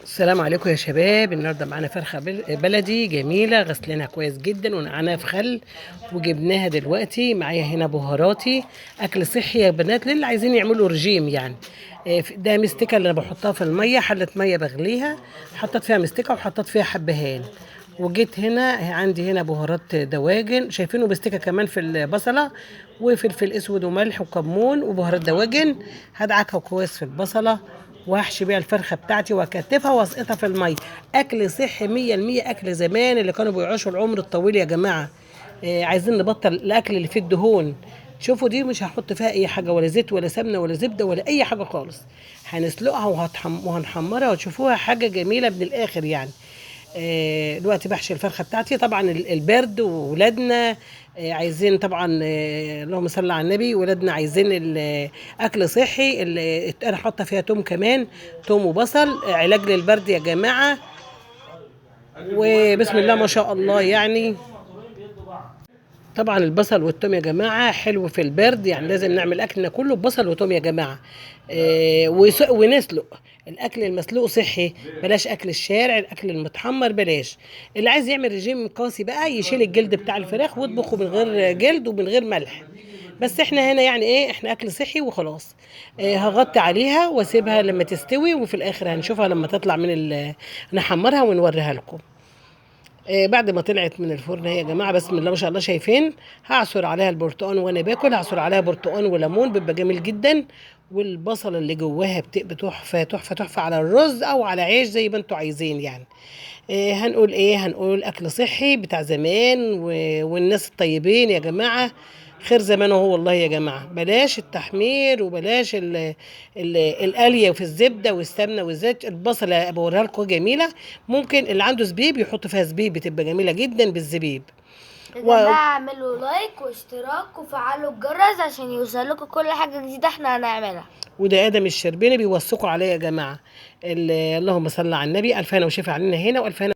السلام عليكم يا شباب. النهارده معانا فرخة بلدي جميله، غسلناها كويس جدا ونقعناها في خل وجبناها دلوقتي. معايا هنا بهاراتي، اكل صحي يا بنات للي عايزين يعملوا رجيم يعني. ده مستكه اللي انا بحطها في المية، حله مية بغليها، حطيت فيها مستكه وحطيت فيها حبهان. وجيت هنا عندي هنا بهارات دواجن، شايفينه مستكه كمان في البصله، وفلفل اسود وملح وكمون وبهارات دواجن. هدعكها كويس في البصله وهحشي بيها الفرخه بتاعتي واكتفها واسقطها في المية. اكل صحي 100%، اكل زمان اللي كانوا بيعيشوا العمر الطويل يا جماعة. عايزين نبطل الاكل اللي فيه الدهون. شوفوا دي مش هحط فيها اي حاجة، ولا زيت ولا سمنه ولا زبدة ولا اي حاجة خالص. هنسلقها وهنحمرها وتشوفوها حاجة جميلة من الاخر يعني. دلوقتي بحشي الفرخه بتاعتي. طبعا البرد وولادنا عايزين طبعا، اللهم صل على النبي، ولادنا عايزين اكل صحي. انا حاطه فيها توم كمان، توم وبصل، علاج للبرد يا جماعة. وبسم الله ما شاء الله يعني. طبعا البصل والتوم يا جماعة حلو في البرد يعني، لازم نعمل اكلنا كله ببصل وتوم يا جماعة. ونسلق الاكل المسلوق صحي، بلاش اكل الشارع، الاكل المتحمر بلاش. اللي عايز يعمل رجيم قاسي بقى يشيل الجلد بتاع الفراخ ويطبخه من غير جلد ومن غير ملح، بس احنا هنا يعني ايه، احنا اكل صحي وخلاص. هغطي عليها واسيبها لما تستوي، وفي الاخر هنشوفها لما تطلع من نحمرها ونوريها لكم. بعد ما طلعت من الفرن اهي يا جماعة، بسم الله ما شاء الله، شايفين هعصر عليها البرتقان وانا باكل، هعصر عليها برتقان وليمون بيبقى جميل جدا. والبصل اللي جواها بتبقى تحفة تحفة تحفة على الرز او على عيش زي ما انتوا عايزين يعني. هنقول ايه، هنقول اكل صحي بتاع زمان والناس الطيبين يا جماعة، خير زمان اهو والله يا جماعة. بلاش التحمير وبلاش القليه في الزبدة والسمنه والزيت. البصله بوريها لكم جميلة، ممكن اللي عنده زبيب يحط فيها زبيب، بتبقى جميلة جدا بالزبيب. يا جماعة اعملوا like واشتراك وفعلوا الجرس عشان يوصلكوا كل حاجة جديدة احنا هنعملها. وده ادم الشربيني بيوثقوا عليا يا جماعة. اللهم صل على النبي. الف هنا وشفا علينا هنا، والف هنا.